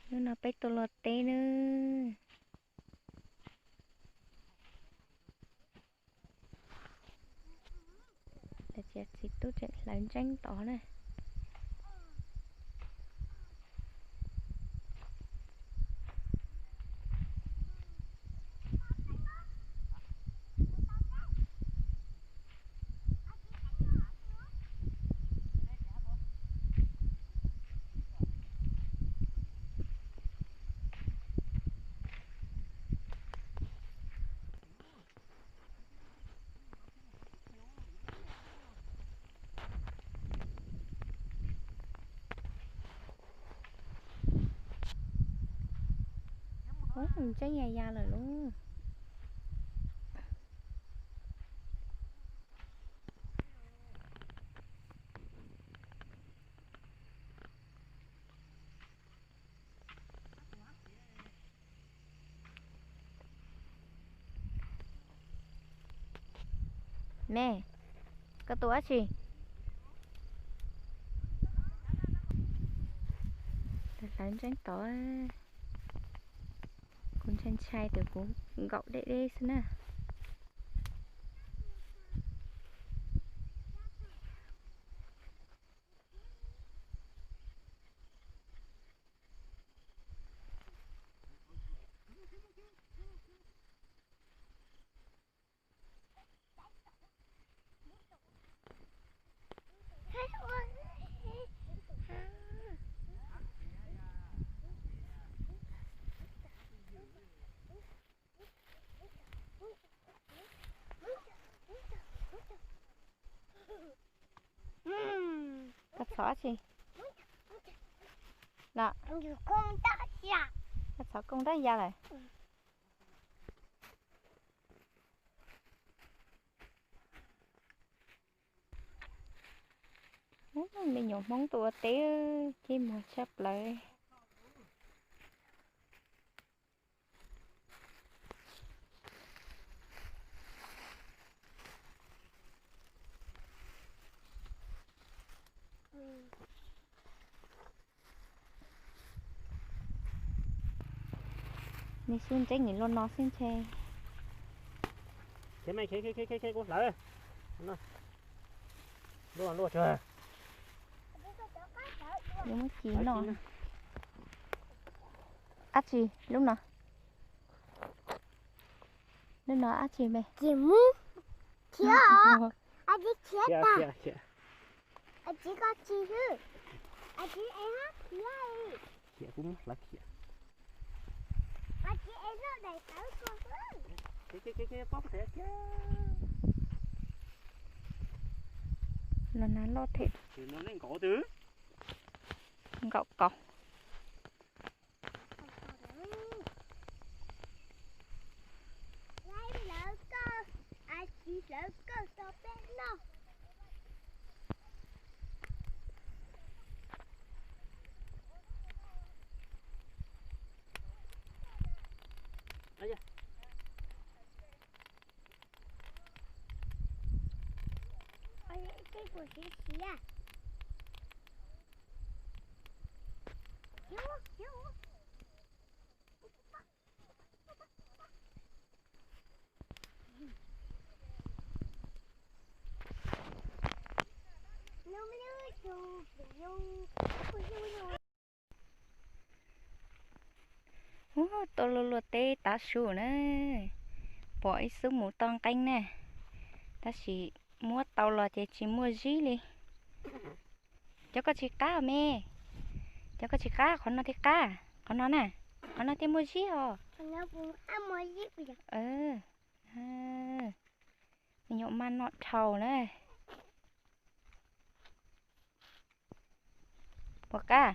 Hnub no peb tuaj luaj teb nawb. Txiv tub tseem hlawv ntseeb tod na. Ntseeb ya ya lawm lauj. Me, koj tua dab tsi? Hlawv ntseeb tod, kuv ntshai ntshai tias kuv nkaum deb deb xwb na. Koj txhob tsi? No. Koj txhob koob dab ya lawm. Ub, me nyuam Hmoob tuaj ua teb, ceb muag tshaj plaws. Nej xub ntseeb nim luaj no xwb ntshe. Kuv hlawv. Luaj luaj tsuag. Yuav muab ci noj. Dab tsi lub no? Lub no dab tsi me? Khiav, khiav, khiav. Khiav, khiav. Khiav kuv muab hlawv khiav. Los na loj thiab. Nkaum kaum. Ub, tuaj luaj luaj teb tav su na, pom ib xub mus toj nqeeb na, tab sis muab tau los ces tsis muaj zib li. Cov koj tsis qab me, cov koj tsis qab, qhov no thiaj qab, qhov no na, qhov no thiaj muaj zib os. Me nyuam maj noj dhau na. Puas qab?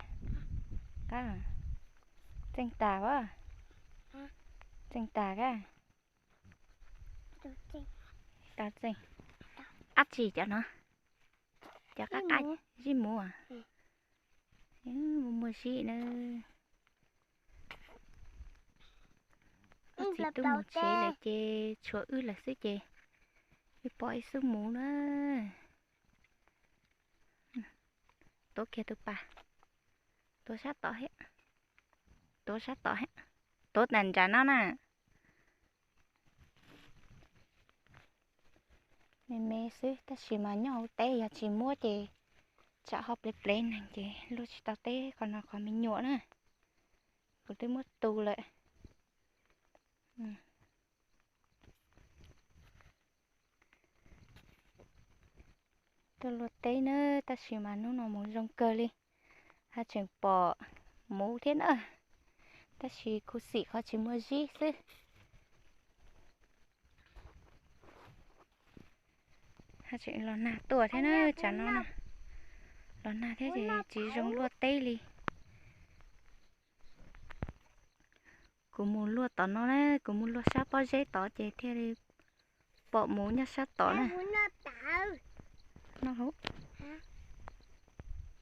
Qab. Txeej tas as? Txeej tas kab. Tau txeej. Dab tsi cov no? Cov qab qab zib muv. Muaj muaj zib na. Ob txiv tub mus tsev lawm ces tshuav wb lawm xwb ces wb pom ib xub muv na. Tuav kiag tus pas, tuav sab tod thiab. Tuav sab tod, tuav tas nram no na. Me me xwb tab sis mas nyob hauv teb yog tsis muab ces tsam ho plev plev neeg ces luaj tsis tau teb qhov no qhov me nyuam na. Kuv twb muab tu lawm. Tuaj luaj teb na, tab sis mas hnub no mus zoo kawg li, haj tseem pom muv thiab na. Tab sis khuv xim qhov tsis muaj zib xwb. Haj tseem los nag tuaj thiab na, tsam no los nag thiab ces tsis zoo luaj teb li. Kuv mus luaj tom no na, kuv mus luaj sab pob zeb tod ces thiaj li pom muv nyob sab tod na. No hauv,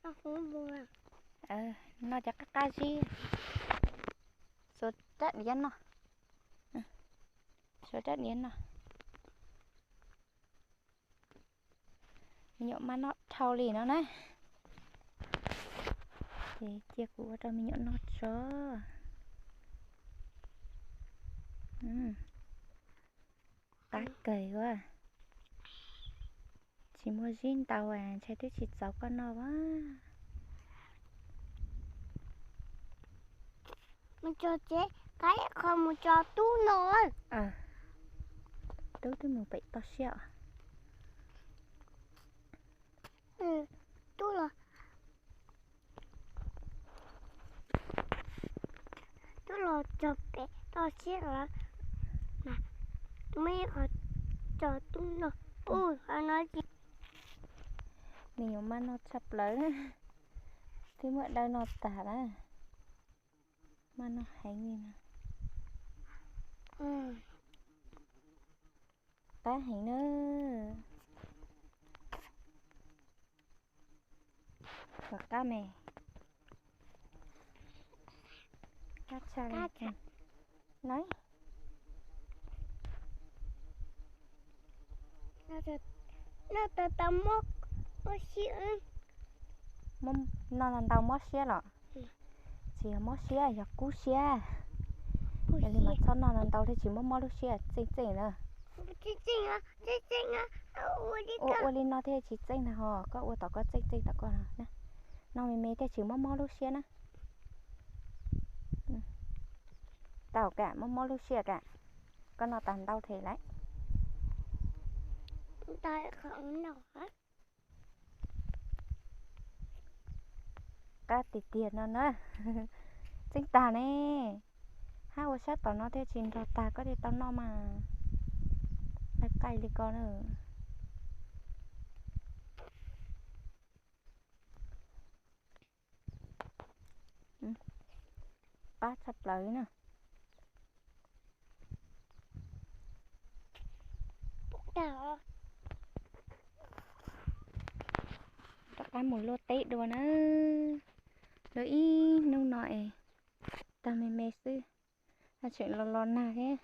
no cov qab qab zib. Xuas rab niav no, xuas rab niav no. Me nyuam maj noj dhau li no na. Ces cia kuv ua rau me nyuam noj tso. Qab kawg ua, tsis muaj zib ntau, ntshai twb tsis txaus koj noj as. Mus tso tsev, qab ib qho mus tso tub no. Tub twb mus pem toj siab os. Tub los, tub los tso pem toj siab lawm. Mas muaj ib qho tso tub no. Ub, qhov no tsis. Me nyuam maj noj tshaj plaws, twb muab dawb noj tag na. Maj noj heev li no. Qab heev na. Kom qab me, qab tshaj li. Noj tau mob siab, noj ntau mob siab los? Tsis yog mob siab, yog kub siab. Yog li mas txhob noj ntau thiaj tsis mob mob lub siab, txeej txeej na. Ua ua li no thiaj tsis txeej na ho, koj ua tom koj txeej txeej tom koj no. Noj me me thiaj tsis mob mob lub siab na. Tau kam mob mob lub siab kam, koj noj tag ntau thiaj lawm. Qab tiag tiag no na. Txeej tag ne. Hab ua sab tom no thiaj tsis nrog tag, koj thiaj tau noj mas. Qaij qaij li ko na. Qab tshaj plaws na. Rov qab mus luaj teb dua na. Luaj ib hnub no es tag me me xwb, haj tseem los los nag thiab.